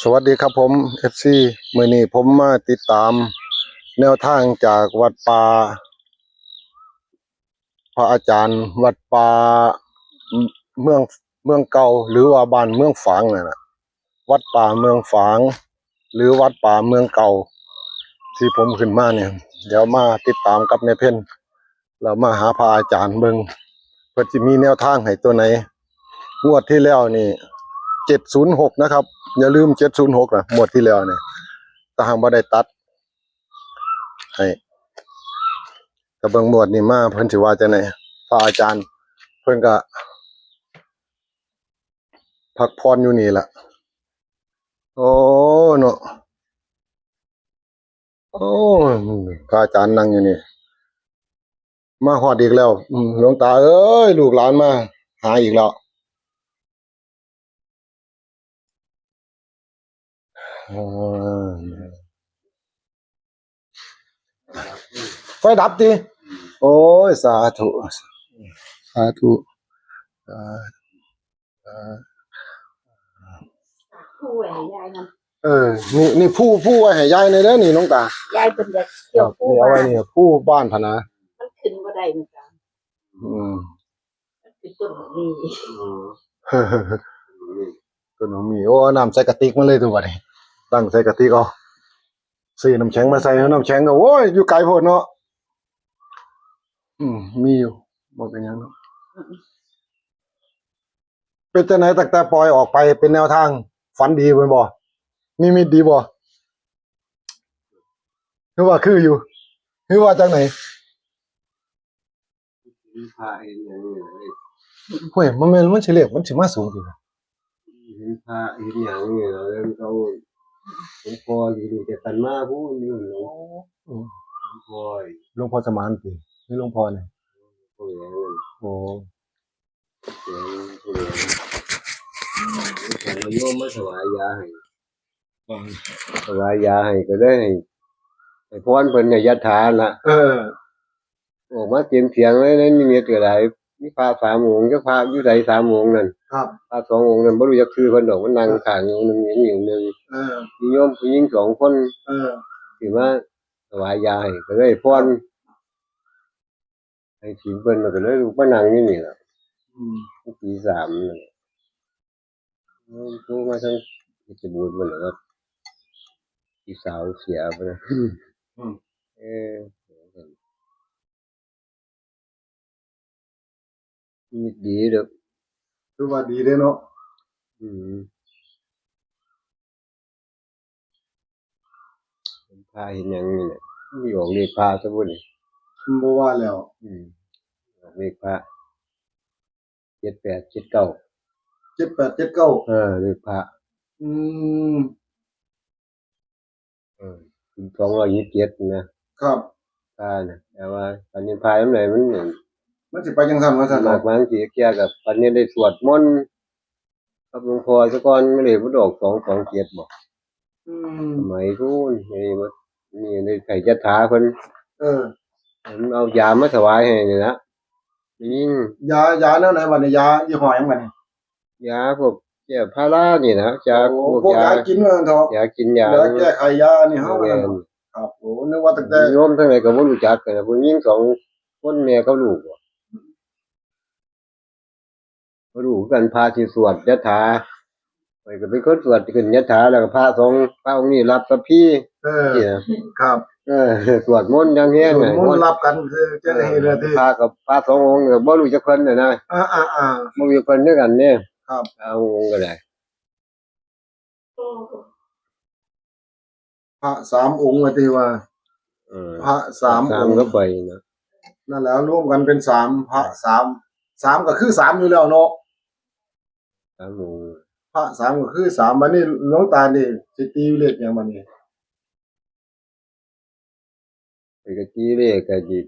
สวัสดีครับผม เอฟซี มื้อนี้ผมมาติดตามแนวทางจากวัดป่า พระอาจารย์วัดป่าเมือง เมืองเก่า หรือว่าบ้านเมืองฝางนั่นน่ะ วัดป่าเมืองฝาง หรือวัดป่าเมืองเก่า ที่ผมขึ้นมาเนี่ย เดี๋ยวมาติดตามกับแม่เพ็ญ แล้วมาหาพระอาจารย์เบิ่ง เพิ่นสิมีแนวทางให้ตัวไหน งวดที่แล้วนี่ เจ็ดศูนย์หก นะครับ อย่าลืม เจ็ดศูนย์หก นะ งวดที่แล้วนี่ แต่หากบ่ได้ตัดให้ ก็เบิ่งงวดนี้มา เพิ่นสิว่าจั่งใด พระอาจารย์ เพิ่นก็พักผ่อนอยู่นี่ล่ะ โอ้ เนาะ โอ้ พระอาจารย์นั่งอยู่นี่ มาฮอดอีกแล้ว อืม หลวงตาเอ้ย ลูกหลานมาหาอีกแล้ว อ่า ไฟดับติ โอ้ย สาธุ สาธุ สาธุ อ่า ผู้ไว้ให้ยายนำ เออ นี่ นี่ผู้ ผู้ไว้ให้ยายแหน่เด้อ นี่หลวงตา ยายเพิ่นอยากเกี่ยวผู้ นี่เอาไว้ บ้าน นี่ผู้บ้านพะนะ มันขึ้นบ่ได้เหมือนกัน อืม มันเป็นต้นหมากมี อืม ต้นหมากมี โอ้ เอาน้ำใส่กระติกมาเลยตัวบัดนี้ ตั้งใส่กระติกเอา ซื้อน้ำแข็งมาใส่ น้ำแข็งก็ โอ้ย อยู่ไกลโพดเนาะ อืม มีอยู่ บ่เป็นหยังเนาะ เป็นจั่งใดตั้งแต่ปล่อยออกไปเป็นแนวทาง ฝันดีแม่นบ่ นิมิตดีบ่ คือว่าคืออยู่ คือว่าจั่งใด เห็นพระเห็นหยังนี่แหละ ห้วย บ่แม่น มันสิเลข มันสิมาสูงติวะ เห็นพระเห็นหยังนี่แหละ แล้วเขา หลวงพ่ออยู่นี่แต่ท่านมาพู้นอยู่ โอ้ หลวงพ่อ หลวงพ่อสมานติ หรือหลวงพ่อนี่ หลวงพ่อหยังนั่น โอ้ เสียงผู้หลวง แต่โยมมาถวายยาให้ ถวายยาให้ก็เลยให้ ให้พรเพิ่นให้ยะถาน่ะ เออ ออกมาเต็มเสียงเลย ในนิมิตก็ได้ มีพระสามองค์ จักพระอยู่ไสสามองค์นั่น ครับ พระสององค์นั่นบ่รู้จักชื่อเพิ่นดอก มันนั่งข้างองค์หนึ่ง องค์หนึ่ง เออ มีโยมผู้หญิงสองคน เออ สิมาถวายยาให้ ก็เลยให้พร ให้ศีลเพิ่น แล้วก็เลยลุกมานั่งอยู่นี่ล่ะ อืม ตีสามนั่นแหละ โทรมาทางเพชรบูรณ์ เพิ่นว่าพี่สาวเสีย เพิ่นว่า อืม เออ ชีวิตดีเด้อ ถือว่าดีเด้เนาะ อืม พระเห็นหยังนี่แหละ มีออกเลขพระซะบุนี่ บ่ว่าแล้ว อืม ออกเลขพระ เจ็ดแปดเจ็ดเก้า เจ็ดแปดเจ็ดเก้า เออ เลขพระ อืม เออ สองร้อยยี่สิบเจ็ดนะ ครับ พระนะ แต่ว่าอันนี้พระนำใดมัน มันสิไปจังซั่นว่าซั่น มากบางทีเกี่ยวกับอันนี้ได้สวดมนต์ กับหลวงพ่อซะก่อน มันเลขมันออกสองสองเจ็ดบ่ อืม สมัยพู้น นี่มัน นี่ได้ใส่ยะถาเพิ่น เออ เพิ่นเอายามาถวายให้นี่ละ ได้ยิน ยา ยาแนวไหนบัดนี้ ยายี่ห้อหยังบัดนี้ ยาพวกแก้พารานี่นะ ยา โอ้ พวก พวกยา ยากินว่าซั่นเถาะ ยากินยา ยาแก้ไขยานี่เฮา แม่น นั่นเนาะ ครับ โอ้ นึกว่าตั้งแต่ โยมทางไหนก็บ่รู้จักกันนะ ผู้หญิงสองคน แม่กับลูกบ่ บ่รู้คือกัน พระสิสวดยะถา ข้อยก็เป็นคนสวดขึ้นยะถา แล้วก็พระสอง พระองค์นี้รับสัพพี เออ นี่นะ ครับ เออ สวดมนต์อย่างแฮง สวดมนต์รับกัน คือจะได้เฮ็ดอะไรที่ พระกับพระสององค์ก็บ่รู้จักเพิ่นน่ะนะ อ่าๆๆ บ่รู้จักเพิ่นคือกันเด้ ครับ พระองค์ก็ได้ พระสามองค์ว่าติว่า เออ พระสาม สามองค์ ก็ไปนะ นั่นแหละ รวมกันเป็นสาม พระสาม สามก็คือสามอยู่แล้วเนาะ สามองค์ พระสามก็คือสาม บัดนี้หลวงตานี่สิตีเลขหยังบัดนี้ ข้อยก็ตีเลขก็สิ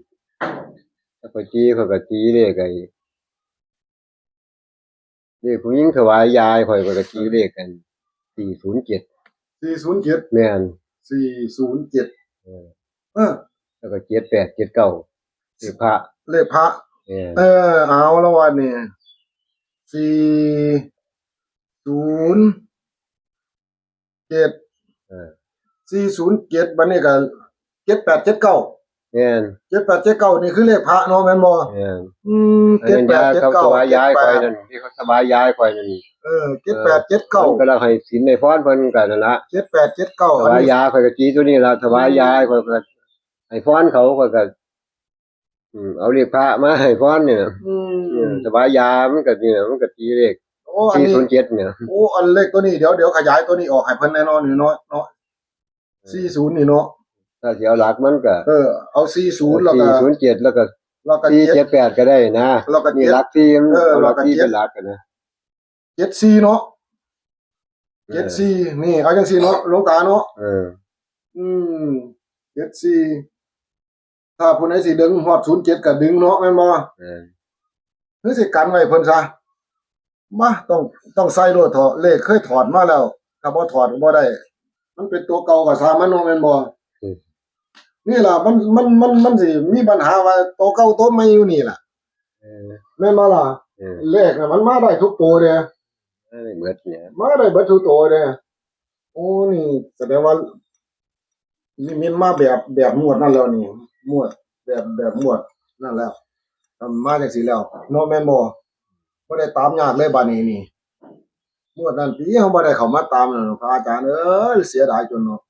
ถ้าข้อยตี ข้อยก็ตีเลขไอ้ เลขผู้หญิงถวายยาให้ข้อย ข้อยก็ตีเลขอัน สี่ศูนย์เจ็ด สี่ศูนย์เจ็ด แม่น สี่ศูนย์เจ็ด เออ เออ แล้วก็ เจ็ดแปดเจ็ดเก้า เลขพระ เลขพระ แม่น เออ เอาละวันนี้ สี่ศูนย์ ເຈັດ ເອີ ສີ່ສູນເຈັດ ບັດນີ້ກໍເຈັດແປດເຈັດເກົ້າ ແມ່ນ ເຈັດແປດເຈັດເກົ້າ ນີ້ຄືເລກພະເນາະ ແມ່ນບໍ່? ແມ່ນ ອືມ ອັນນັ້ນ ເຈັດແປດເຈັດເກົ້າ ຢາເຂົາຖວາຍຢາໃຫ້ຂ້ອຍນັ້ນ ເຈັດແປດ ທີ່ເຂົາຖວາຍຢາໃຫ້ຂ້ອຍນັ້ນ ເອີ ເຈັດແປດເຈັດເກົ້າ ເອີ ເພິ່ນກໍລະໃຫ້ສິນໃຫ້ພອນເພິ່ນກໍນັ້ນລະ ເຈັດແປດເຈັດເກົ້າ ຖວາຍຢາຂ້ອຍກໍຕີຕົວນີ້ລະ ຖວາຍຢາໃຫ້ຂ້ອຍກໍໃຫ້ພອນເຂົາ ຂ້ອຍກໍ ອືມ ເອົາເລກພະມາໃຫ້ພອນນີ້ນະ ອືມ ເອີ ຖວາຍຢາມັນກໍນີ້ນະ ມັນກໍຕີເລກ ໂອ້ ອັນນີ້ ສີ່ສູນເຈັດນີ້ນະ ໂອ້ ອັນເລກຕົວນີ້ ດຽວ ດຽວຂະຫຍາຍຕົວນີ້ອອກໃຫ້ເພິ່ນແນ່ນອນນີ້ເນາະ ເນາະ ເອີ ສີ່ສູນນີ້ເນາະ ຖ້າຊິເອົາຫຼັກມັນກໍ ເອີ ເອົາສີ່ສູນ ເອີ ແລ້ວກໍ ສີ່ສູນເຈັດ ແລ້ວກໍ ແລ້ວກໍ ສີ່ເຈັດແປດກໍໄດ້ນະ ແລ້ວກໍ ນີ້ ເຈັດ ຫຼັກສີ່ ເອີ ເອົາຫຼັກສີ່ເປັນຫຼັກນະ ເຈັດສີ່ເນາະ ເອີ ເຈັດສີ່ ນີ້ ເອົາຈັ່ງຊີ້ເນາະ ຫຼວງຕາເນາະ ເອີ ອືມ ເຈັດສີ່ ຖ້າຜູ້ໃດຊິດຶງຮອດສູນເຈັດກໍດຶງເນາະ ແມ່ນບໍ່? ແມ່ນ ຄືຊິກັນໄວ້ເພິ່ນຊະ ມາ ຕ້ອງ ຕ້ອງໃສ່ໂລດເຖາະ ເລກເຄີຍຖອດມາແລ້ວ ຖ້າບໍ່ຖອດກໍບໍ່ໄດ້ ມັນເປັນຕົວເກົ່າກໍຊ່າງມັນເນາະ ແມ່ນບໍ່? ອືມ ນີ້ລະ ມັນ ມັນ ມັນ ມັນຊິມີບັນຫາວ່າໂຕເກົ່າໂຕໃໝ່ຢູ່ນີ້ລະ ເອີ ແມ່ນບໍ່ລະ? ເອີ ເລກນະ ມັນມາໄດ້ທຸກໂຕເດ້ ມາໄດ້ເບິດນີ້ ມາໄດ້ເບິດທຸກໂຕເດ້ ໂອ້ ນີ້ສະແດງວ່າ ນິມິດມາແບບ ແບບງວດນັ້ນແລ້ວນີ້ ງວດ ແບບ ແບບງວດນັ້ນແລ້ວ ມາຈັ່ງຊີ້ແລ້ວເນາະ ແມ່ນບໍ່? ບໍ່ໄດ້ຕາມຍາກເລີຍບາດນີ້ນີ້ ງວດນັ້ນຕິເຮົາບໍ່ໄດ້ເຂົ້າມາຕາມນັ້ນ ພະອາຈານເອີຍ ເສຍດາຍຈົນເນາະ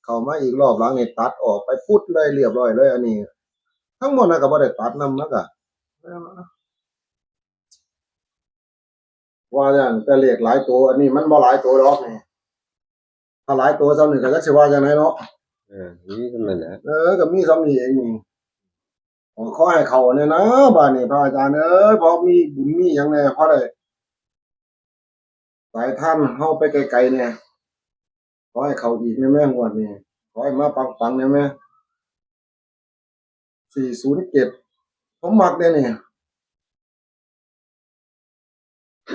ເຂົ້າມາອີກລອບຫຼັງນີ້ຕັດອອກໄປປຸດເລີຍ ລຽບຮ້ອຍເລີຍ ອັນນີ້ ທັງໝົດນັ້ນກໍບໍ່ໄດ້ຕັດນຳ ມັນກໍ ວ່າຢ່າງແຕ່ເລກຫຼາຍໂຕ ອັນນີ້ມັນບໍ່ຫຼາຍໂຕດອກນີ້ ຖ້າຫຼາຍໂຕສ່ຳນີ້ກໍຈັກຊິວ່າຈັ່ງໃດເນາະ ເອີ ມີສ່ຳນັ້ນແຫຼະ ເອີ ກໍມີສ່ຳນີ້ເອງນີ້ ຂໍໃຫ້ເຂົ້າແດ່ນະ ບາດນີ້ພະອາຈານເອີຍ ພໍມີບຸນມີຫຍັງແດ່ ພໍໄດ້ສາຍທານເຮົາໄປໄກໆແດ່ ຂໍໃຫ້ເຂົ້າອີກແດ່ແມ້ ງວດນີ້ ຂໍໃຫ້ມາປັງໆແດ່ແມ້ ສີ່ສູນເຈັດ ຜົມມັກເດ້ນີ້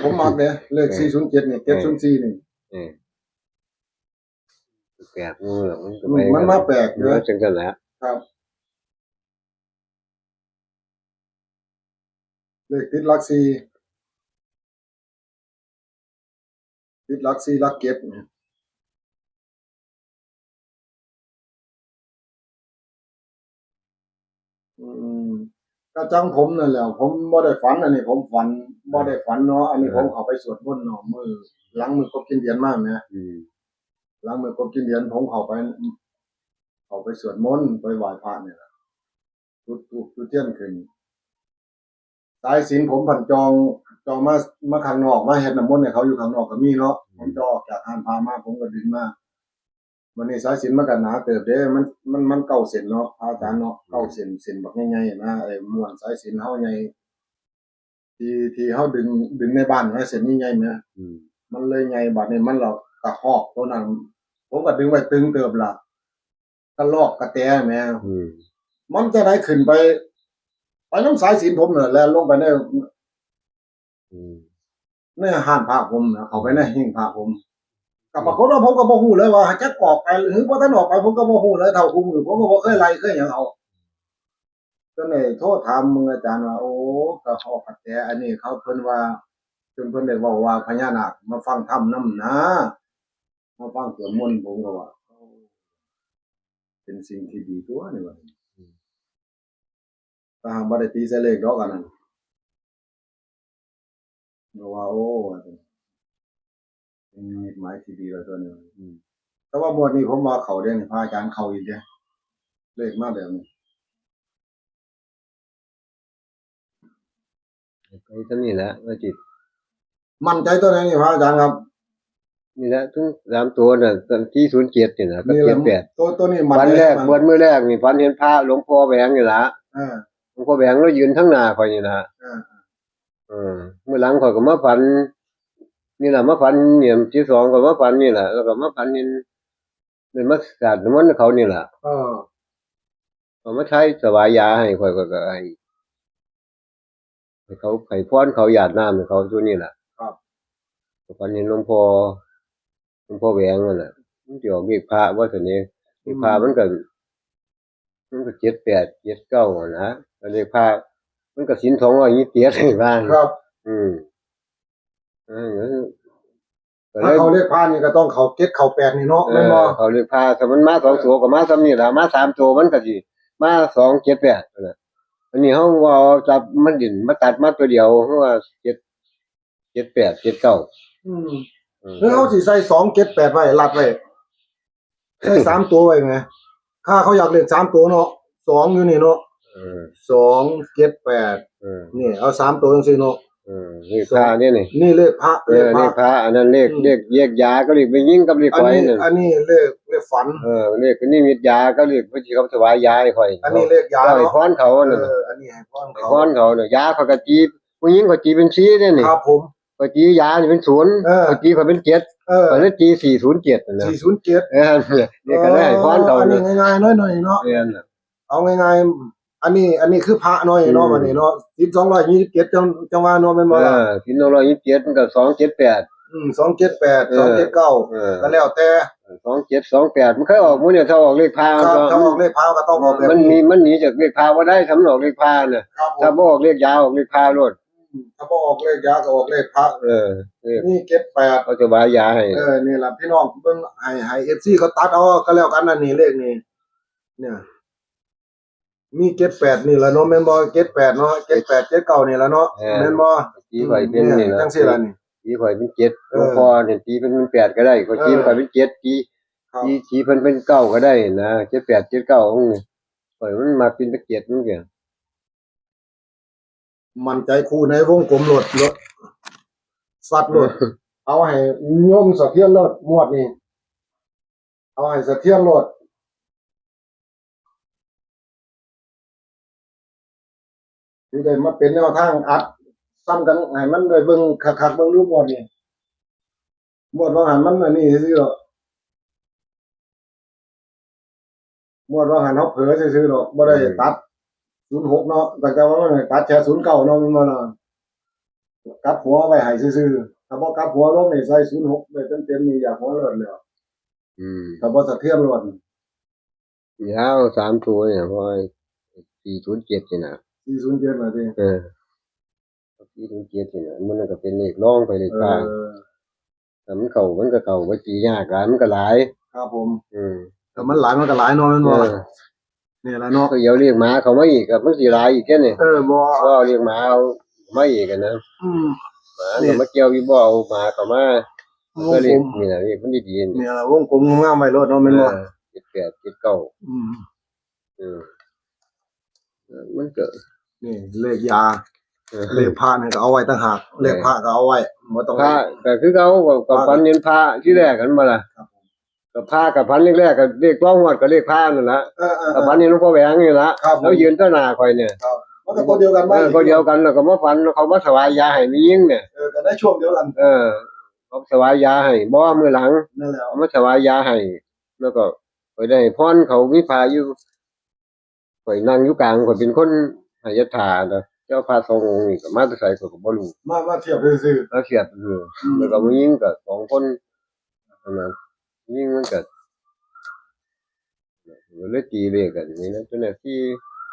ຜົມມັກເດ້ ເລກ ເອີ ສີ່ສູນເຈັດນີ້ ເອີ ເຈັດສູນສີ່ນີ້ ເອີ ແປກ ເອີ ມັນກໍ ອືມ ໄປ ມັນມາແປກເດ້ ມັນຈັ່ງຊັ້ນແຫຼະ ຄັບ ເລກຕິດຫຼັກສີ່ ຕິດຫຼັກສີ່ຫຼັກເຈັດ ອືມ ກໍຈັ່ງຜົມນັ້ນແຫຼ້ວ ຜົມບໍ່ໄດ້ຝັນ ອັນນີ້ຜົມຝັນ ບໍ່ໄດ້ຝັນເນາະ ອັນນີ້ ເອີ ຜົມເຂົ້າໄປສວດມົນເນາະ ມື້ ຫຼັງມື້ກົບກິນດຽນມາແໝ ອືມ ຫຼັງມື້ກົບກິນດຽນ ຜົມເຂົ້າໄປ ເຂົ້າໄປສວດມົນ ໄປໄຫວ້ພະນີ້ແຫຼະ ຈຸດທູບຈຸດທຽນຂຶ້ນ ສາຍສິນຜົມພັນຈ່ອງ ຈ່ອງມາ ມາຂ້າງນອກ ມາເຮັດນ້ຳມົນໃຫ້ເຂົາຢູ່ຂ້າງນອກກໍມີເນາະ ອືມ ຜົມຈ່ອອອກຈາກຮ້ານພະມາ ຜົມກໍດຶງມາ ບັດນີ້ສາຍສິນມັນກໍໜາເຕີບເດ້ ມັນ ມັນ ມັນເກົ້າເສັ້ນເນາະ ພະອາຈານເນາະ ອືມ ເກົ້າເສັ້ນ ເສັ້ນບັກໃຫຍ່ໆນະ ໄອ້ມ້ວນສາຍສິນເຮົາໃຫຍ່ ທີ່ ທີ່ເຮົາດຶງ ດຶງໃນບ້ານນະ ເສັ້ນໃຫຍ່ໆນະ ອືມ ມັນເລີຍໃຫຍ່ ບັດນີ້ມັນລະກະຮອກໂຕນັ້ນ ຜົມກໍດຶງໄວ້ຕຶງເຕີບລະ ກະລອກກະແຕແໝ ອືມ ມັນຈັ່ງໃດຂຶ້ນໄປ ໄປນຳສາຍສິນຜົມນັ້ນແຫຼະ ແລ່ນລົງໄປໃນ ອືມ ໃນຮ້ານພະຜົມນະ ເຂົ້າໄປໃນເຮງພະຜົມ ກໍປາກົດວ່າ ອືມ ຜົມກໍບໍ່ຮູ້ເລີຍວ່າຈັກອອກໄປ ຫຼື ບໍ່ທັນອອກໄປ ຜົມກໍບໍ່ຮູ້ເລີຍ ເທົ່າຄູ່ມື້ ຜົມກໍບໍ່ເຄີຍໄລ່ເຄີຍຫຍັງເອົາ ຈົນໄດ້ໂທຖາມເບິ່ງອາຈານວ່າ ໂອ້ ກະຮອກກະແຕ ອັນນີ້ເຂົາ ເພິ່ນວ່າ ຈົນເພິ່ນໄດ້ເວົ້າວ່າພະຍານາກມາຟັງທຳນຳນະ ມາຟັງສວດມົນ ຜົມກໍວ່າ ເປັນສິ່ງທີ່ດີຕົວະນີ້ວ່າ ອືມ ແຕ່ຫາກບໍ່ໄດ້ຕີໃສ່ເລກດອກອັນນັ້ນ ກໍວ່າ ໂອ້ ວ່າຊັ້ນ ເປັນນິມິດໝາຍທີ່ດີແລ້ວຕົວະນີ້ ອືມ ແຕ່ວ່າງວດນີ້ຜົມວ່າເຂົ້າເດ້ນີ້ ພະອາຈານ ເຂົ້າອີກເດ້ ເລກມາແບບນີ້ ໄປສ່ຳນີ້ແຫຼະ ວ່າຊິ ໝັ້ນໃຈຕົວໃດນີ້ພະອາຈານຄັບ? ນີ້ແຫຼະ ທັງສາມໂຕນະ ທີ່ສູນເຈັດນີ້ນະ ກັບ ນີ້ແຫຼະ ເຈັດແປດ ໂຕ ໂຕນີ້ໝັ້ນໃຈ ຝັນແລກ ໝົດມື້ແລກນີ້ ຝັນເຫັນພະ ຫຼວງພໍ່ແຫວງນີ້ລະ ເອີ ຫຼວງພໍ່ແຫວງລາວຢືນທາງໜ້າຂ້ອຍນີ້ລະ ເອີ ເອີ ມື້ຫຼັງຂ້ອຍກໍມາຝັນນີ້ລະ ມາຝັນນີ້ ທີສອງກໍມາຝັນນີ້ລະ ແລ້ວກໍມາຝັນເຫັນ ເພິ່ນມາສາດນ້ຳມົນໃຫ້ເຂົານີ້ລະ ເອີ ເຂົາມາໄຖ່ຖວາຍຢາໃຫ້ຂ້ອຍ ຂ້ອຍກໍໃຫ້ ໃຫ້ເຂົາ ໃຫ້ພອນເຂົາ ຢາດນ້ຳໃຫ້ເຂົາ ໂຕນີ້ລະ ຄັບ ກໍຝັນເຫັນຫຼວງພໍ່ ຫຼວງພໍ່ແຫວງນັ້ນລະ ມັນຊິອອກເລກພະບໍ່ຊັ້ນເດ ເລກພະ ອືມ ມັນກໍ ມັນກໍເຈັດແປດ ເຈັດເກົ້າຫັ້ນລະ ແລ້ວເລກພະ ມັນກໍສິນສອງຮ້ອຍຊາວເຈັດ ວ່າ ຄັບ ອືມ ເອີ ກໍເລີຍ ຖ້າເຂົ້າເລກພະນີ້ກໍຕ້ອງເຂົ້າເຈັດເຂົ້າແປດນີ້ເນາະ ເອີ ແມ່ນບໍ່? ເຂົ້າເລກພະ ຖ້າມັນມາສອງ ເອີ ຕົວກໍມາສ່ຳນີ້ລະ ມາສາມຕົວມັນກໍຊິມາສອງເຈັດແປດນັ້ນລະ. ອັນນີ້ເຮົາວ່າເອົາຈັບມັນດິນມາຕັດມາຕົວດຽວ ເຮົາວ່າເຈັດ ເຈັດແປດ ເຈັດເກົ້າ ອືມ ເອີ ຫຼືເຮົາຊິໃສ່ສອງເຈັດແປດໄວ້ ລັດໄວ້ ໃສ່ສາມຕົວໄວ້ແໝ ຖ້າເຂົາຢາກເລກສາມຕົວເນາະ ສອງຢູ່ນີ້ເນາະ ເອີ ສອງເຈັດແປດ ເອີ ນີ້ເອົາສາມຕົວຈັ່ງຊີ້ເນາະ ເອີ ເລກພະນີ້ ນີ້ເລກພະ ເອີ ເລກພະ ເລກພະ ອັນນັ້ນເລກ ອືມ ເລກ ເລກຢາກັບເລກແມ່ຍິງກັບເລກຂ້ອຍນັ້ນ ອັນນີ້ເລກ ເລກຝັນ ເອີ ເລກນິມິດຢາກັບເລກເພິ່ນຊິເອົາຖວາຍຢາໃຫ້ຂ້ອຍ ອັນນີ້ເລກຢາເນາະ ເອົາໃຫ້ພອນເຂົານັ້ນ ເອີ ອັນນີ້ໃຫ້ພອນເຂົາ ໃຫ້ພອນເຂົາເນາະ ຢາຂ້ອຍກໍຕີ ຜູ້ຍິງຂ້ອຍຕີເປັນສີ່ເດ້ນີ້ ຄັບຜົມ ຂ້ອຍຕີຢານີ້ເປັນສູນ ເອີ ຂ້ອຍຕີຂ້ອຍເປັນເຈັດ ເອີ ຂ້ອຍເລີຍຕີສີ່ສູນເຈັດນັ້ນນະ ສີ່ສູນເຈັດ ເອີ ນີ້ກໍໄດ້ໃຫ້ພອນເຂົາ ອັນນີ້ງ່າຍໆ ໜ້ອຍໆ ເນາະ ແມ່ນ ເອົາງ່າຍໆ ອັນນີ້ ອັນນີ້ຄືພະເນາະ ເນາະ ອືມ ບັດນີ້ເນາະ ສິນສອງຮ້ອຍຊາວເຈັດ ຈັ່ງ ຈັ່ງວ່າເນາະ ແມ່ນບໍ່ລະ? ເອີ ສິນສອງຮ້ອຍຊາວເຈັດ ມັນກໍສອງເຈັດແປດ ອືມ ສອງເຈັດແປດ ເອີ ສອງເຈັດເກົ້າ ເອີ ກໍແລ້ວແຕ່ ສອງເຈັດ ສອງແປດ ມັນເຄີຍອອກໝູ່ນີ້ ຖ້າອອກເລກພະ ຄັບ ກໍ ຖ້າອອກເລກພະກໍຕ້ອງອອກແບບນີ້ ມັນໜີຈາກເລກພະບໍ່ໄດ້ ຖ້າມັນອອກເລກພະນະ ຄັບ ຖ້າບໍ່ອອກເລກຢາ ອອກເລກພະໂລດ ອືມ ຖ້າບໍ່ອອກເລກຢາກໍອອກເລກພະ ເອີ ນີ້ເຈັດແປດ ເຂົາຈະວາຍຢາໃຫ້ ເອີ ນີ້ລະ ພີ່ນ້ອງເບິ່ງ ໃຫ້ ໃຫ້ເອັຟຊີເຂົາຕັດເອົາກໍແລ້ວກັນ ອັນນີ້ເລກນີ້ ເນຍ ມີເຈັດແປດນີ້ລະເນາະ ແມ່ນບໍ່? ເຈັດແປດເນາະ ເຈັດແປດ ເຈັດເກົ້ານີ້ລະເນາະ ແມ່ນ ແມ່ນບໍ່? ຕີຂ້ອຍເປັນນີ້ລະ ອືມ ຈັ່ງຊີ້ລະນີ້ ຕີຂ້ອຍເປັນເຈັດ ເອີ ຫຼວງພໍ່ນີ້ຕີເພິ່ນເປັນແປດກໍໄດ້ ຂ້ອຍ ເອີ ຕີຂ້ອຍເປັນເຈັດ ຕີ ຕີ ຕີເພິ່ນເປັນເກົ້າກໍໄດ້ນະ ເຈັດແປດ ເຈັດເກົ້າ ຂອງຂ້ອຍມັນມັກເປັນເຈັດ ມັນກໍ ໝັ້ນໃຈຄູ່ໃນວົງກົມໂລດ ໂລດ ຊັດໂລດ ເອົາໃຫ້ໂຍມສະເທືອນໂລດ ງວດນີ້ ເອົາໃຫ້ສະເທືອນໂລດ ຊິໄດ້ມາເປັນແນວທາງອັດຊ້ຳກັນ ໃຫ້ມັນໄດ້ເບິ່ງຄັກໆ ເບິ່ງດູງວດນີ້ ງວດວ່າຫັ້ນມັນອັນນີ້ຊື່ໆ ງວດວ່າຫັ້ນເຮົາເຜີຊື່ໆ ເນາະ ບໍ່ໄດ້ ອືມ ຕັດສູນຫົກເນາະ ຕັ້ງແຕ່ວ່າມັນໃຫ້ຕັດແຄ່ສູນເກົ້າເນາະ ແມ່ນບໍ່ລະ? ກັບຫົວໄວ້ໃຫ້ຊື່ໆ ຖ້າບໍ່ກັບຫົວລົງນີ້ໃສ່ສູນຫົກໄວ້ເຕັມໆ ນີ້ຢາກຫົວໂລດແລ້ວ ອືມ ຖ້າບໍ່ສະເທືອນໂລດ ຍາວສາມໂຕນີ້ ເພາະວ່າສີ່ສູນເຈັດນີ້ນະ ສີ່ສູນເຈັດນະຕິ ເອີ ສີ່ສູນເຈັດນີ້ນະ ມັນກໍເປັນເລກລອງໄປເລກກາງ ເອີ ຖ້າມັນເຂົ້າ ມັນກໍເຂົ້າ ໄປຕີຍາກຫຼາຍ ມັນກໍຫຼາຍ ຄັບຜົມ ອືມ ຖ້າມັນຫຼາຍ ມັນກໍຫຼາຍເນາະ ແມ່ນບໍ່ລະ? ເອີ ນີ້ລະເນາະ ກໍເອົາເລກໝາເຂົ້າມາອີກ ກໍມັນຊິຫຼາຍອີກແທ້ນີ້ ເອີ ບໍ່ ບໍ່ເອົາເລກໝາເອົາມາອີກຫັ້ນນະ ອືມ ໝາກໍມາກ່ຽວຢູ່ ບໍ່ເອົາໝາເຂົ້າມາ ແລ້ວກໍເລກ ນີ້ລະ ເລກມັນດີໆ ນີ້ລະ ວົງກົມງາມໄວ້ໂລດເນາະ ແມ່ນບໍ່? ເຈັດແປດ ເຈັດເກົ້າ ອືມ ເອີ ມັນກໍ ນີ້ເລກຢາ ເອີ ເລກພະນີ້ກໍເອົາໄວ້ຕ່າງຫາກ ເອີ ເລກພະກໍເອົາໄວ້ ບໍ່ຕ້ອງ ພະກໍຄືເກົ່າ ກໍ ກໍຝັນເຫັນພະທີແລກຫັ້ນບໍ່ລະ? ກໍພະ ກໍຝັນແລກໆ ກໍເລກຕ້ອງງວດ ກໍເລກພະນັ້ນລະ ເອີໆໆ ກໍຝັນເຫັນຫຼວງພໍ່ແຫວງນີ້ລະ ລາວຢືນຕໍ່ໜ້າຂ້ອຍນີ້ ມັນກໍຕົວດຽວກັນ ເອີ ຕົວດຽວກັນ ແລ້ວກໍມາຝັນ ເຂົາມາຖວາຍຢາໃຫ້ແມ່ຍິງນີ້ ເອີ ກໍໃນຊ່ວງດຽວກັນ ເອີ ເຂົາຖວາຍຢາໃຫ້ ບໍ່ ມື້ຫຼັງ ນັ້ນແຫຼະ ເຂົາມາຖວາຍຢາໃຫ້ ແລ້ວກໍຂ້ອຍໄດ້ໃຫ້ພອນເຂົາ ມີພະຢູ່ ຂ້ອຍນັ່ງຢູ່ກາງ ຂ້ອຍເປັນຄົນໃຫ້ຍາດຖານະ ເຈົ້າພະສອງອົງນີ້ກໍມາແຕ່ໃສ ຂ້ອຍກໍບໍ່ຮູ້ ມາ ມາທຽບຊື່ໆ ມາທຽບຊື່ ອືມ ແລ້ວກໍຜູ້ຍິງກໍສອງຄົນ ອັນນັ້ນ ຍິງມັນກໍ ກໍເລີຍຕີເລກອັນນີ້ນະ ຕົວນັ້ນ ສີ່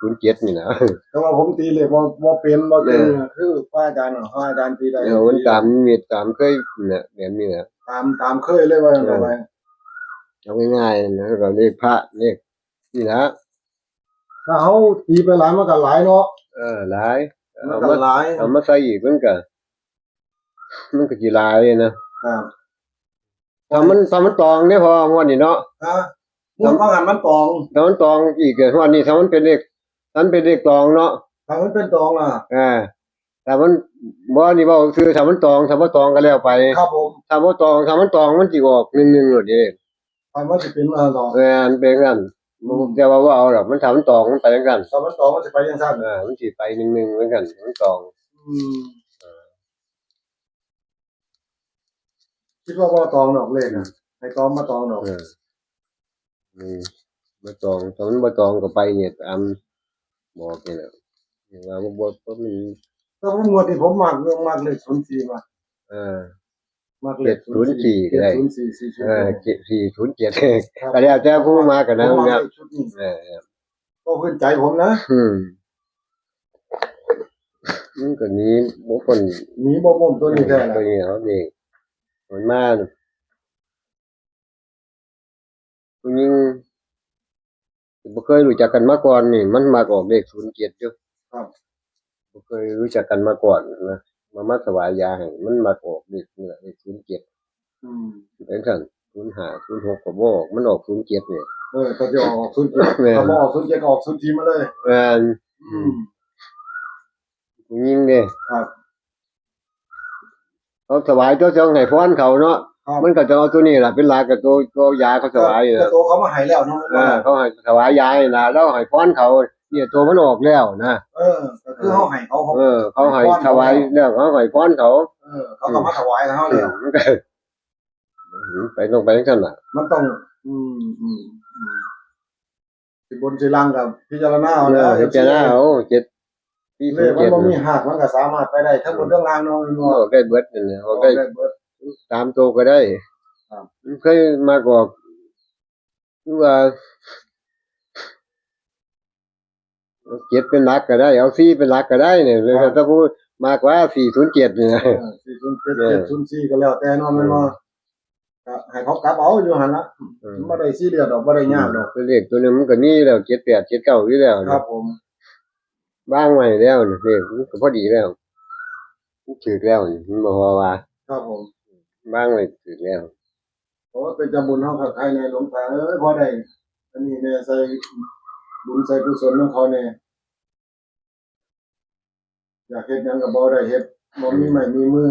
ສູນເຈັດນີ້ນະ ແຕ່ວ່າຜົມຕີເລກບໍ່ ບໍ່ເປັນ ບໍ່ເກັ່ງ ເອີ ຄືພະອາຈານ ພະອາຈານຕີໄດ້ ເອີ ມັນຕາມນິມິດຕາມເຄີຍນະ ແບບນີ້ນະ ຕາມ ຕາມເຄີຍເລີຍ ວ່າຊັ້ນ ເອີ ເອົາໄປ ເອົາງ່າຍໆນະ ແລ້ວກໍເລກພະ ເລກນີ້ລະ ຖ້າເຮົາຕີໄປຫຼາຍ ມັນກໍຫຼາຍເນາະ ເອີ ຫຼາຍ ມັນກໍຫຼາຍ ເອົາມາ ເອົາມາໃສ່ອີກ ມັນກໍ ມັນກໍຊິຫຼາຍນະ ຄັບ ຖ້າມັນ ຖ້າມັນຕອງເດ້ ເພາະວ່າງວດນີ້ເນາະ ຮະ ງວດວ່າຫັ້ນມັນຕອງ ຖ້າມັນຕອງອີກ ງວດນີ້ຖ້າມັນເປັນເລກ ຖ້າມັນເປັນເລກຕອງເນາະ ຖ້າມັນເປັນຕອງນະ ເອີ ຖ້າມັນ ບໍ່ ນີ້ເວົ້າຊື່ ຖ້າມັນຕອງ ຖ້າບໍ່ຕອງກໍແລ້ວໄປ ຄັບຜົມ ຖ້າບໍ່ຕອງ ຖ້າມັນຕອງມັນຊິອອກໜຶ່ງໜຶ່ງໂລດເດ້ ຖ້າມັນຊິເປັນອັນນັ້ນເນາະ ແມ່ນ ເປັນຈັ່ງຊັ້ນ ອືມ ແຕ່ວ່າບໍ່ເອົາດອກ ມັນ ຖ້າມັນຕອງມັນໄປຈັ່ງຊັ້ນ ຖ້າມັນຕອງມັນຊິໄປຈັ່ງຊັ້ນ ເອີ ມັນຊິໄປໜຶ່ງໜຶ່ງເໝືອນກັນ ມັນຕອງ ອືມ ຄິດວ່າບໍ່ຕອງດອກເລກນະ ໃຫ້ຕອງມາຕອງດອກ ເອີ ອືມ ບໍ່ຕອງ ຖ້າມັນບໍ່ຕອງກໍໄປນີ້ຕາມບອກນີ້ແຫຼະ ເຫັນວ່າບໍ່ ບໍ່ ບໍ່ມີ ແຕ່ວ່າງວດນີ້ຜົມມັກ ມັກເລກສູນສີ່ວ່າ ເອີ ມັກເລກສູນສີ່ ເຈັດສູນສີ່ ເຈັດສູນສີ່ ສີ່ສູນເຈັດ ເອີ ເຈັດ ສີ່ສູນເຈັດ ກໍແລ້ວແຕ່ຜູ້ມັກກັນນະ ເນາະ ເອີ ເພາະພື້ນໃຈຜົມນະ ອືມ ມັນກໍໜີບໍ່ພົ້ນ ໜີບໍ່ພົ້ນຕົວນີ້ແທ້ລະ ຕົວນີ້ເນາະ ນີ້ ມັນມາ ຜູ້ຍິງທີ່ບໍ່ເຄີຍຮູ້ຈັກກັນມາກ່ອນນີ້ ມັນມັກອອກເລກສູນເຈັດຢູ່. ครับ ບໍ່ເຄີຍຮູ້ຈັກກັນມາກ່ອນນະ ມາ ມາຖວາຍຢາໃຫ້ ມັນມັກອອກເລກນີ້ລະ ເລກສູນເຈັດ. ອືມ ເປັນຊັ້ນ ສູນຫ້າ ສູນຫົກກໍບໍ່ອອກ ມັນອອກສູນເຈັດນີ້. ເອີ ກໍຊິອອກ ອອກສູນເຈັດ ແມ່ນ ຖ້າບໍ່ອອກສູນເຈັດກໍອອກສູນສີ່ມາເລີຍ. ແມ່ນ ອືມ ຜູ້ຍິງເດ້. ครับ ເຂົາຖວາຍຕົວ ຕ້ອງໃຫ້ພອນເຂົາເນາະ. ครับ ມັນກໍຕ້ອງເອົາຕົວນີ້ລະເປັນຫຼັກ ກໍຕົວ ຕົວຢາເຂົາຖວາຍ ກໍຕົວເຂົາມາໃຫ້ແລ້ວເນາະ. ເອີ ເຂົາໃຫ້ຖວາຍຢາໃຫ້ນະ ລາວໃຫ້ພອນເຂົາ ນີ້ຕົວມັນອອກແລ້ວນະ. ເອີ ກໍຄືເຮົາໃຫ້ເຂົາ ເອີ ເຂົາໃຫ້ຖວາຍແລ້ວ ເຮົາໃຫ້ພອນເຂົາ. ເອີ ເຂົາກໍມາຖວາຍໃຫ້ເຮົາແລ້ວ ມັນກໍ ໄປ ຕ້ອງໄປຈັ່ງຊັ້ນລະ ມັນຕ້ອງ ອືມ ອືມ ອືມ ຊິບົນຊິລ່າງກໍພິຈາລະນາເອົາແລ້ວ ເອີ ພິຈາລະນາເອົາ. ເຈັດ ສີ່ ເລກມັນບໍ່ມີຮາກ ມັນກໍສາມາດໄປໄດ້ທັງບົນທັງລ່າງເນາະ ແມ່ນບໍ່? ອອກໄດ້ເບິດນັ້ນແຫຼະ ອອກໄດ້ ອອກໄດ້ເບິດ ສາມໂຕກໍໄດ້. ຄັບ ມັນເຄີຍມາອອກ ຄືວ່າ ເອົາເຈັດເປັນຫຼັກກໍໄດ້ ເອົາສີ່ເປັນຫຼັກກໍໄດ້ນີ້. ຄັບ ແຕ່ຜູ້ມັກວ່າສີ່ສູນເຈັດນີ້ນະ ເອີ ສີ່ສູນເຈັດ ເຈັດສູນສີ່ກໍແລ້ວແຕ່ເນາະ ແມ່ນບໍ່? ເອີ ກໍໃຫ້ເຂົາກັບເອົາຢູ່ຫັ້ນລະ ເອີ ມັນບໍ່ໄດ້ຊີຣຽສດອກ ບໍ່ໄດ້ຍາກດອກ. ເອີ ເລກຕົວນີ້ມັນກໍມີຢູ່ແລ້ວ ເຈັດແປດ ເຈັດເກົ້າ ຢູ່ແລ້ວ. ຄັບຜົມ ວາງໄວ້ແລ້ວນີ້ ເລກມັນກໍພໍດີແລ້ວ ມັນຖືກແລ້ວນີ້ ມັນບໍ່ພໍວ່າ. ຄັບຜົມ ວາງໄວ້ຖືກແລ້ວ. ໂອ້ ເປັນເຈົ້າບຸນເຮົາຄັກໄຄແດ່ ຫຼວງຕາເອີຍ ພໍໄດ້ອັນນີ້ແດ່ ໃສ່ບຸນໃສ່ກຸສົນນຳເຂົາແດ່. ຢາກເຮັດຫຍັງກໍບໍ່ໄດ້ເຮັດ ບໍ່ມີໄມ້ມີມື.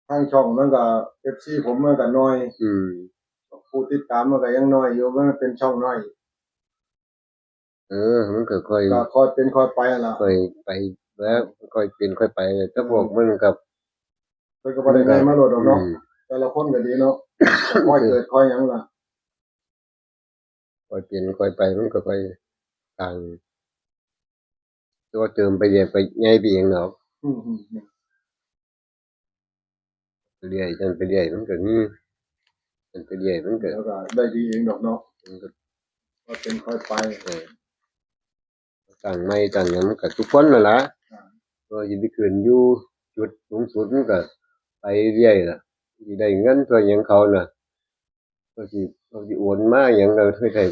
ທາງຊ່ອງມັນກໍ ເອັຟຊີ ຜົມມັນກໍໜ້ອຍ ອືມ ຜູ້ຕິດຕາມມັນກໍຍັງໜ້ອຍຢູ່ ມັນເປັນຊ່ອງໜ້ອຍ. ເອີ ມັນກໍຄ່ອຍ ກໍຄ່ອຍເປັນຄ່ອຍໄປຫັ້ນລະ ຄ່ອຍໄປແລ້ວ ອືມ ຄ່ອຍເປັນຄ່ອຍໄປ. ແຕ່ພວກ ອືມ ມັນກໍ ເພິ່ນກໍບໍ່ໄດ້ໃຫຍ່ມາໂລດດອກເນາະ ອືມ ແຕ່ລະຄົນກໍດີເນາະ ຄ່ອຍເກີດຄ່ອຍຫຍັງລະ ຄ່ອຍເປັນຄ່ອຍໄປ ມັນກໍຄ່ອຍສ້າງ ຕົວເຕີມໄປເລື້ອຍ ໄປໃຫຍ່ໄປເອງດອກ. ອືມ ອືມ ອືມ ໄປເລື້ອຍ ຈັ່ງໄປເລື້ອຍ ມັນກໍມີ ມັນໄປເລື້ອຍ ມັນກໍ ແລ້ວກໍໄດ້ດີເອງດອກເນາະ ມັນກໍຄ່ອຍເປັນຄ່ອຍໄປ. ເອີ ຕັ້ງໃໝ່ຕັ້ງຫຍັງມັນກໍທຸກຄົນນັ້ນລະ ອ່າ ກໍຊິໄປຂຶ້ນຢູ່ຈຸດສູງສຸດ ມັນກໍໄປເລື້ອຍລະ ຊິໄດ້ເງິນຊ່ວຍຫຍັງເຂົານະ ເຂົາຊິ ເຂົາຊິໂອນມາຫຍັງກໍເຮັດໃຫ້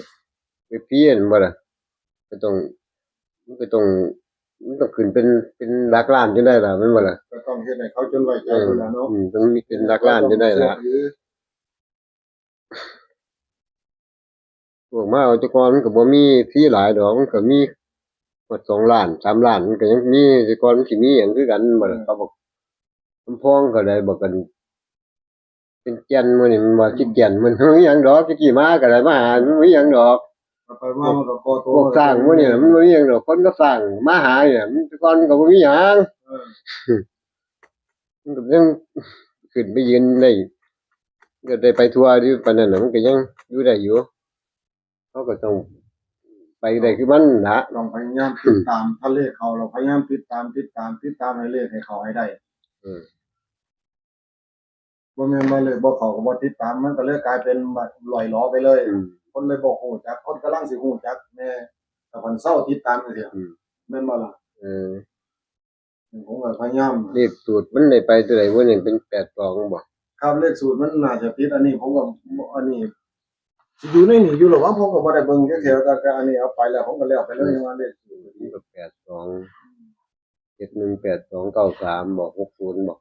ໄປຟຣີຫັ້ນບໍ່ລະ ກໍຕ້ອງ ມັນກໍຕ້ອງ ມັນຕ້ອງຂຶ້ນເປັນ ເປັນຫຼັກລ້ານຈົນໄດ້ລະ ແມ່ນບໍ່ລະ? ກໍຕ້ອງເຮັດໃຫ້ເຂົາຈົນໄວ້ໃຈພຸ້ນລະເນາະ ອືມ ຕ້ອງມີເປັນຫຼັກລ້ານຈົນໄດ້ລະ. ພວກມາເອົາແຕ່ກ່ອນມັນກໍບໍ່ມີເອັຟຊີຫຼາຍດອກ ມັນກໍມີຮອດສອງລ້ານ ສາມລ້ານ ມັນກໍຍັງມີ ແຕ່ກ່ອນມັນຊິມີຫຍັງຄືກັນບໍ່ລະ? ເອີ ເຂົາບອກ ກຳພອງກໍໄດ້ບອກກັນ ເປັນແກ່ນ ມື້ນີ້ມັນວ່າ ອືມ ຊິແກ່ນ ມັນບໍ່ມີຫຍັງດອກ ແຕ່ກີ້ມາກໍໄດ້ມາຫາ ມັນບໍ່ມີຫຍັງດອກ ໄປໆມາມັນກໍກໍ່ໂຕ ພວກຊ້າງມື້ນີ້ມັນບໍ່ມີຫຍັງດອກ ຄົນກໍຊ້າງມາຫານີ້ ມັນ ແຕ່ກ່ອນມັນກໍບໍ່ມີຫຍັງ ເອີ ມັນກໍຍັງຂຶ້ນໄປຢືນໄດ້ ກໍໄດ້ໄປທົ່ວຢູ່ປານນັ້ນນະ ມັນກໍຍັງຢູ່ໄດ້ຢູ່ ເຮົາກໍຕ້ອງໄປໄດ້ຄືມັນລະ ຕ້ອງພະຍາຍາມຕິດຕາມ ຖ້າເລກເຂົ້າ ເຮົາພະຍາຍາມຕິດຕາມ ຕິດຕາມ ຕິດຕາມໃຫ້ເລກໃຫ້ເຂົ້າໃຫ້ໄດ້ ເອີ ບໍ່ແມ່ນວ່າເລີກບໍ່ເຂົ້າກໍບໍ່ຕິດຕາມ ມັນກໍເລີຍກາຍເປັນແບບລ່ອຍຫຼໍໄປເລີຍ ອືມ ຄົນເລີຍບໍ່ຮູ້ຈັກ ຄົນກຳລັງຊິຮູ້ຈັກແດ່ ແຕ່ຄັນເຊົາຕິດຕາມຈັ່ງຊີ້ ອືມ ແມ່ນບໍ່ລະ? ເອີ ຜົມກໍພະຍາຍາມ ເລກສູດມັນໄດ້ໄປຕົວໃດວະນີ້ ເປັນແປດສອງບໍ່? ຄັບ ເລກສູດມັນໜ້າຈະຜິດ ອັນນີ້ຜົມກໍ ອັນນີ້ຊິຢູ່ໃນນີ້ຢູ່ລະຫວາ ຜົມກໍບໍ່ໄດ້ເບິ່ງຈັກເທື່ອ ແຕ່ ແຕ່ອັນນີ້ເອົາໄປແລ້ວ ຜົມກໍແລ້ວໄປເລີຍ ອືມ ວ່າເລກສູດ ມັນກໍແປດສອງ ເຈັດໜຶ່ງ ແປດສອງ ເກົ້າສາມບໍ່ ຫົກສູນບໍ່?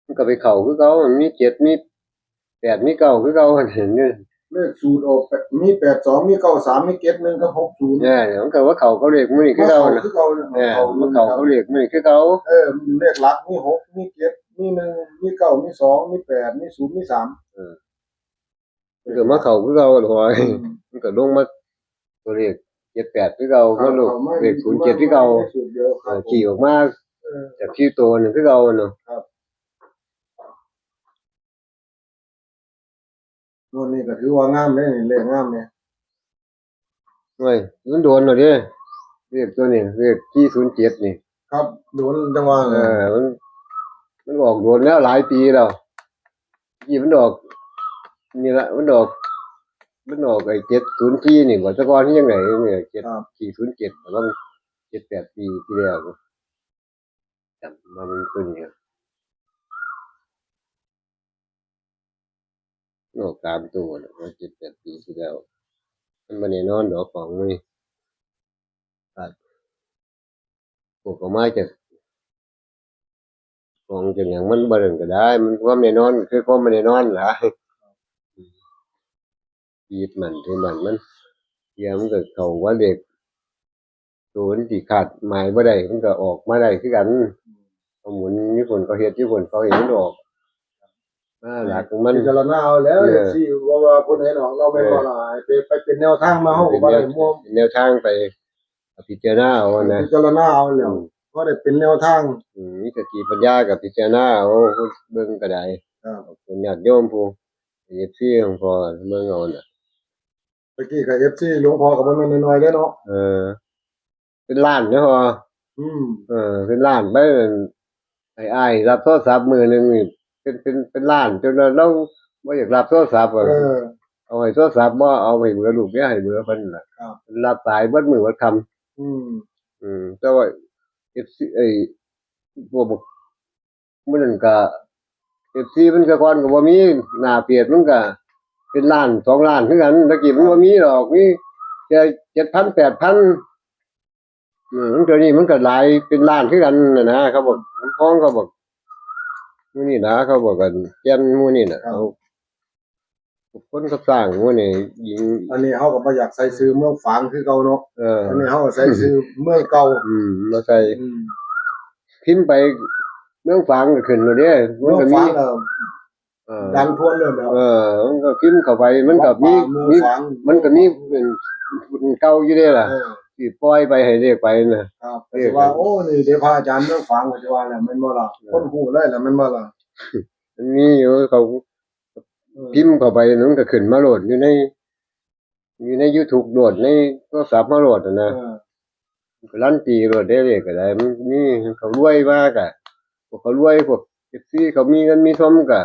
ມັນກໍໄປເຂົ້າຄືເກົ່າ ມີເຈັດ ມີແປດ ມີເກົ້າຄືເກົ່າ ເຫັນຢູ່ ເລກສູດອອກ ມີແປດສອງ ມີເກົ້າສາມ ມີເຈັດໜຶ່ງ ກັບ ຫົກສູນ ເອີ ມັນກໍມາເຂົ້າກັບເລກມື້ນີ້ຄືເກົ່ານະ ເຂົ້າຄືເກົ່າ ເອີ ເຂົ້າ ມັນເຂົ້າກັບເລກມື້ນີ້ຄືເກົ່າ ເອີ ເລກຫຼັກມີ ຫົກ ມີ ເຈັດ ມີ ໜຶ່ງ ມີ ເກົ້າ ມີ ສອງ ມີ ແປດ ມີ ສູນ ມີ ສາມ ເອີ ມັນກໍມາເຂົ້າຄືເກົ່າ ອືມ ມັນກໍລົງມາຕົວເລກເຈັດແປດຄືເກົ່າ ເຂົ້າ ມາລົງ ເຂົ້າມາ ເລກສູນເຈັດຄືເກົ່າ ມາໃນສູດດຽວ ເອີ ຄັບ ຂີ່ອອກມາ ເອີ ຈາກທີ່ໂຕນັ້ນຄືເກົ່າເນາະ ຄັບ ງວດນີ້ກໍຖືວ່າງາມເດ້ນີ້ ເລກງາມເດ້ ໂອ້ຍ ມັນໂດນແລ້ວເດ້ ເລກຕົວນີ້ ເລກສີ່ສູນເຈັດນີ້ ຄັບ ໂດນ ຈັ່ງວ່າ ເອີ ມັນ ມັນອອກໂດນແລ້ວ ຫຼາຍປີແລ້ວ ທີ່ມັນອອກ ນີ້ລະ ມັນອອກ ມັນອອກໄອ້ເຈັດສູນສີ່ນີ້ບໍ່ ແຕ່ກ່ອນຄືຈັ່ງໃດນີ້ ເຈັດ ສີ່ສູນເຈັດ ປະມານເຈັດແປດປີທີ່ແລ້ວ ຈຳວ່າມັນຕົວນີ້ ອອກສາມໂຕແລ້ວ ເຈັດແປດປີທີ່ແລ້ວ. ມັນບໍ່ແນ່ນອນດອກຂອງນີ້ ອາດ ອອກມາຈາກ ຂອງຈາກຫຍັງ ມັນບໍ່ນັ້ນກໍໄດ້ ມັນ ຄວາມແນ່ນອນຄືຄວາມບໍ່ແນ່ນອນຫຼາຍ. ຍຶດໝັ້ນຖືໝັ້ນ ມັນ ເທື່ອມັນກໍເຂົ້າວ່າເລກ ໂຕມັນຊິຄາດໝາຍບໍ່ໄດ້ ມັນກໍອອກມາໄດ້ຄືກັນ. ເຂົາໝູນຢູ່ພຸ້ນ ເຂົາເຮັດຢູ່ພຸ້ນ ເຂົາເຫັນມັນອອກມາຫຼັກຂອງມັນ. ພິຈາລະນາເອົາແລ້ວ ເອີ ເອັຟຊີ ບໍ່ວ່າຜູ້ໃດດອກເນາະ ແມ່ນບໍ່ລະ? ເອີ ໃຫ້ໄປ ໄປເປັນແນວທາງມາ ເຮົາກໍບໍ່ໄດ້ມົວ ເປັນແນວທາງໄປ ກໍພິຈາລະນາເອົາຫັ້ນນະ ພິຈາລະນາເອົາແລ້ວ ອືມ ພໍໄດ້ເປັນແນວທາງ ອືມ ມີສະຕິປັນຍາກໍພິຈາລະນາເອົາ ເບິ່ງກໍໄດ້ ເອີ ຍາດໂຍມຜູ້ ເອັຟຊີ ຂອງພໍ່ເບິ່ງເອົານະ. ຕະກີ້ກໍ ເອັຟຊີ ຫຼວງພໍ່ກໍບໍ່ແມ່ນນ້ອຍໆເດ້ເນາະ ເອີ ເປັນລ້ານເດ້ພໍ່ ອືມ ເອີ ເປັນລ້ານໄປ ອ້າຍໆ ຮັບໂທລະສັບມື້ໜຶ່ງນີ້ ເປັນ ເປັນ ເປັນລ້ານ ຈົນວ່າລາວບໍ່ຢາກຮັບໂທລະສັບ ເອີ ເອົາໃຫ້ໂທລະສັບບໍ່ ເອົາໃຫ້ເບີລູກເມຍ ໃຫ້ເບີເພິ່ນລະ ຮັບສາຍເບິດມື້ເບິດຄ່ຳ ອືມ ອືມ ແຕ່ວ່າ ເອັຟຊີ ໄອ້ ພວກບັກ ມື້ນັ້ນກະ ເອັຟຊີ ມັນແຕ່ກ່ອນກໍບໍ່ມີ ໜ້າເຟສມັນກະເປັນລ້ານສອງລ້ານຄືກັນ ແຕ່ກີ້ມັນບໍ່ມີດອກ ມີແຕ່ເຈັດພັນແປດພັນ ເອີ ມັນ ດຽວນີ້ມັນກໍຫຼາຍເປັນລ້ານຄືກັນຫັ້ນນະ ເຂົາບອກ ຂອງເຂົາບອກ ໝູ່ນີ້ນະ ເຂົາບອກກັນ ແກ່ນໝູ່ນີ້ນະ ເຂົາ ຄົນກັບຊ້າງໝູ່ນີ້ ຍິງ ອັນນີ້ເຮົາກໍບໍ່ຢາກໃສ່ຊື່ເມືອງຝາງຄືເກົ່າເນາະ ເອີ ອັນນີ້ເຮົາກໍໃສ່ຊື່ເມືອງເກົ່າ ອືມ ມາໃສ່ ອືມ ພິມໄປເມືອງຝາງກໍຂຶ້ນໂລດເດ້ ມັນກໍມີ ເມືອງຝາງກໍ ເອີ ດັງທວນເລີຍແລ້ວ ເອີ ມັນກໍພິມເຂົ້າໄປ ມັນກໍມີ ເມືອງຝາງ ມີ ເມືອງຝາງ ມັນກໍມີເປັນເກົ່າຢູ່ເດ້ລະ ເອີ ທີ່ປ່ອຍໄປໃຫ້ເລກໄປນະ ກໍຊິວ່າ ໂອ້ ນີ້ເດ້ພະອາຈານເມືອງຝາງ ກໍຊິວ່າແລ້ວແມ່ນບໍ່ລະ ເອີ ຄົນຮູ້ເລີຍລະແມ່ນບໍ່ລະ ມັນມີຢູ່ ເຂົາ ເອີ ພິມເຂົ້າໄປ ມັນກໍຂຶ້ນມາໂລດ ຢູ່ໃນ ຢູ່ໃນຢູທູບໂລດ ໃນໂທລະສັບເຮົາໂລດຫັ້ນນະ ເອີ ກາລັນຕີໂລດເດ້ ເລກກໍໄດ້ ມັນມີ ເຂົາລວຍມາກະ ພວກເຂົາລວຍ ພວກເອັຟຊີເຂົາມີເງິນມີທອງກະ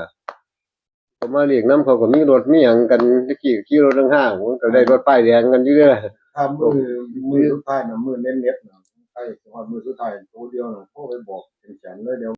ເຂົາມາລຽກນຳ ເຂົາກໍມີລົດມີຫຍັງກັນ ແຕ່ກີ້ກໍຂີ່ລົດຫ້າງໆ ມັນກໍໄດ້ລົດປ້າຍແດງກັນຢູ່ເດ້ ຖ້າມື້ ມື້ສຸດທ້າຍນະ ມື້ເນັດໆນະ ໃກ້ຊິຮອດມື້ສຸດທ້າຍໂຕດຽວນະ ໂທໄປບອກເປັນແສນເລີຍ ດຽວ